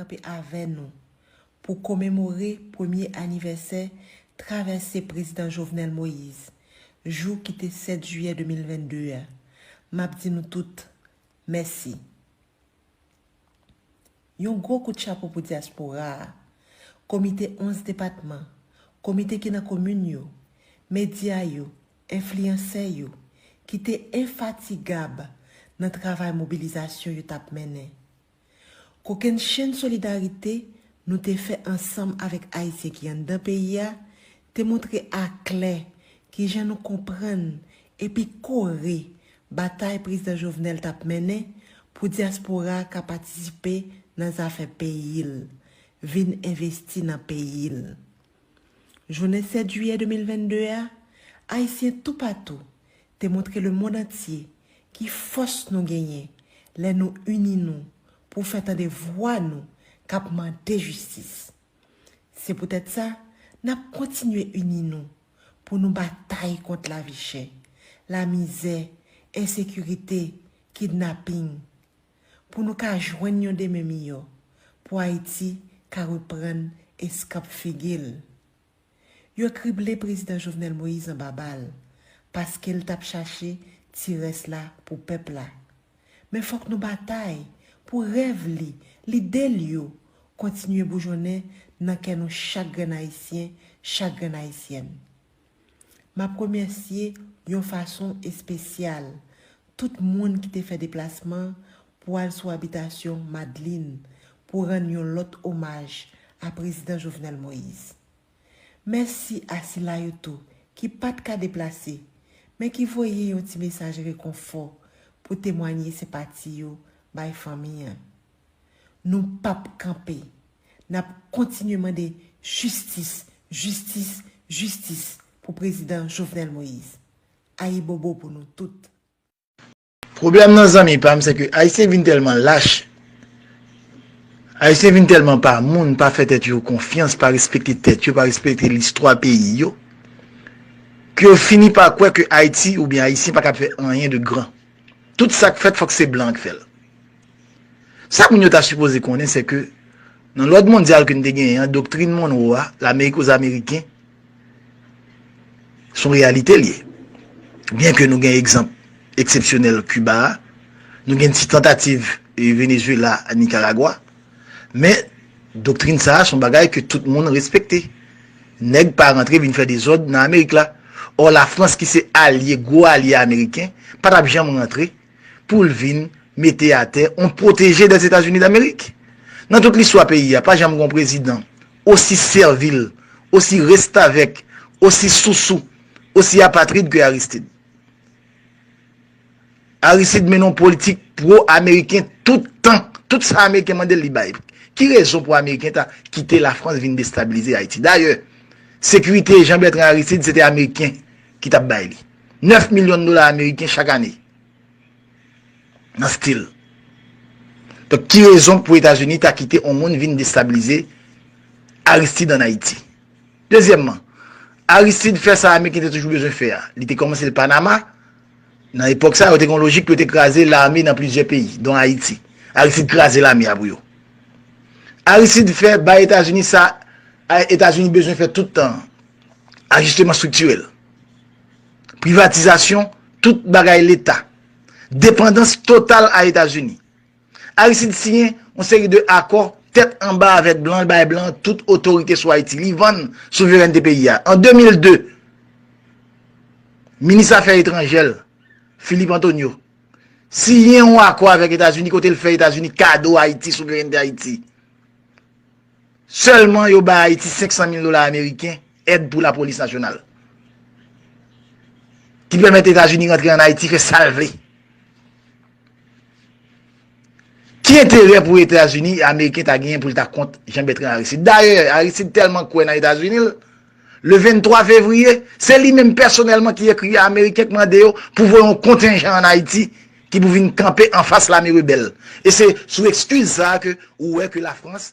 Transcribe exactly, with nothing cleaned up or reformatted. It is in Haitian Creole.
kanpe avè nou pou komemore premye anivèsè travèse Prezidan Jovenel Moïse, jou ki te sèt jiyè de mil vennde a. M ap di nou tout, mèsi. Yon gwo kout chapo pou dyaspora a, komite onz depatman, komite ki nan komin yo, medya yo, enfliyansè yo, ki te enfatigab nan travay mobilizasyon yo t ap mennen. Kokenn chenn solidarite nou te fè ansanm avèk Ayisyen ki anndan peyi a te montre aklè kijan nou konprann epi kore batay Prezidan Jovenel t ap mennen pou dyaspora a ka patisipe nan zafè peyi l, vin envesti nan peyi l. Jounen sèt jiyè de mil vennde a, Ayisyen toupatou te montre lemonn antye ki fòs nou genyen lè nou ini nou pou fè tande vwa nou k ap mande jistis. Se poutèt sa, n ap kontinye ini nou pou nou batay kont lavi chè, lamizè, ensekirite, kidnaping, pou nou ka jwenn yon demen miyò, pou Ayiti ka reprann eskanp figi l. Yo krible Prezidan Jovenel Moïse anba bal, paske l t ap chache ti rès la pou pèp la. Men fòk nou batay pou rèv li, lide l yo kontinye boujonnen nan kè nou chak grenn Ayisyen, chak grenn Ayisyèn. M ap remèsye yon fason espesyal tout moun ki te fè deplasman pou al sou abitasyon Madlin pou rann yon lòt omaj a Prezidan Jovenel Moïse. Mèsi a sila yo tou ki pa t ka deplase, men ki voye yon ti mesaj rekonfò pou temwanye senpati yo bay fanmi an. Nou p ap kanpe. N ap kontinye mande jistis, jistis, jistis pou Prezidan Jovenel Moïse. Ayibobo pou nou tout. Pwoblèm nan, zanmi pa m, se ke Ayisyen vin tèlman lach, Ayisyen vin tèlman pa moun, pa fè tèt yo konfyans, pa respekte tèt yo, pa respekte listwa peyi yo, ke yo fini pa kwè ke Ayiti oubyen Ayisyen pa kab fè anyen de gran. Tout sa k fèt, fòk se blan k fè l. Sa moun yo ta sipoze konnen, se ke nan lòd mondyal ke n te genyen an, doktrin Monroe a, Lamerik aux Américains, se yon reyalite l ye. Byen ke nou gen egzanp eksepsyonèl Kiba a, nou gen ti tantativ Venezuela, Nicaragua, men doktrin sa a se yon bagay ke tout moun respekte. Nèg pa rantre vin fè dezòd nan Amerik la. Ò, Lafrans ki se alye, gwo alye ameriken, pa t ap janm rantre pou l vin mete atè yon pwoteje dèzetazini damerik. Nan tout listwa peyi a, pa janm gen yon prezidan osi sèvil, osi restavèk, osi sousou, osi apatrid ke Aristide. Aristide mennen yon politik pwo-ameriken tout tan. Tout sa ameriken mande l, li bay. Ki rezon pou ameriken ta kite Lafrans vin destabilize Ayiti? Dayè, sekirite Jean Bertrand Aristide, se te ameriken ki t ap bay li. Nèf milyon dola ameriken chak ane. Nan stil. Donk, ki rezon pou Etazini ta kite yon moun vin destabilize Aristide ann Ayiti? Dezyèmman, Aristide fè sa ameriken te toujou bezwen fè a. Li te kòmanse l Panama. Nan epòk sa, yo te gen yon lojik pou yo te kraze lame nan plizyè peyi, don Ayiti. Aristide kraze lame a pou yo. Aristide fè bay Etazini sa Etazini bezwen fè tout tan an. Ajisteman estriktirèl. Privatizasyon tout bagay Leta. Depandans total a Etazini. Aristide siyen yon seri de akò tèt anba avèk blan, bay blan tout otorite sou Ayiti. Li vann souverènte peyi a. An de mil de, minis afè etranjè l, Philippe Antonio, siyen yon akò avèk Etazini kote l fè Etazini kado Ayiti, souverènte Ayiti. Sèlman yo bay Ayiti senk san mil dola ameriken èd pou lapolis nasyonal, ki pèmèt Etazini rantre ann Ayiti fè sa l vle. Ki enterè pou Etazini, Ameriken ta genyen pou l ta kont Jean Bertrand Aristide? Dayè, Aristide tèlman kwè nan Etazini l, le venntwa fevriye, se li menm pèsonèlman ki ekri Ameriken k mande yo pou voye yon kontenjan ann Ayiti ki pou vin kanpe anfas lame rebèl. E se sou ekskiz sa a ke ou wè ke Lafrans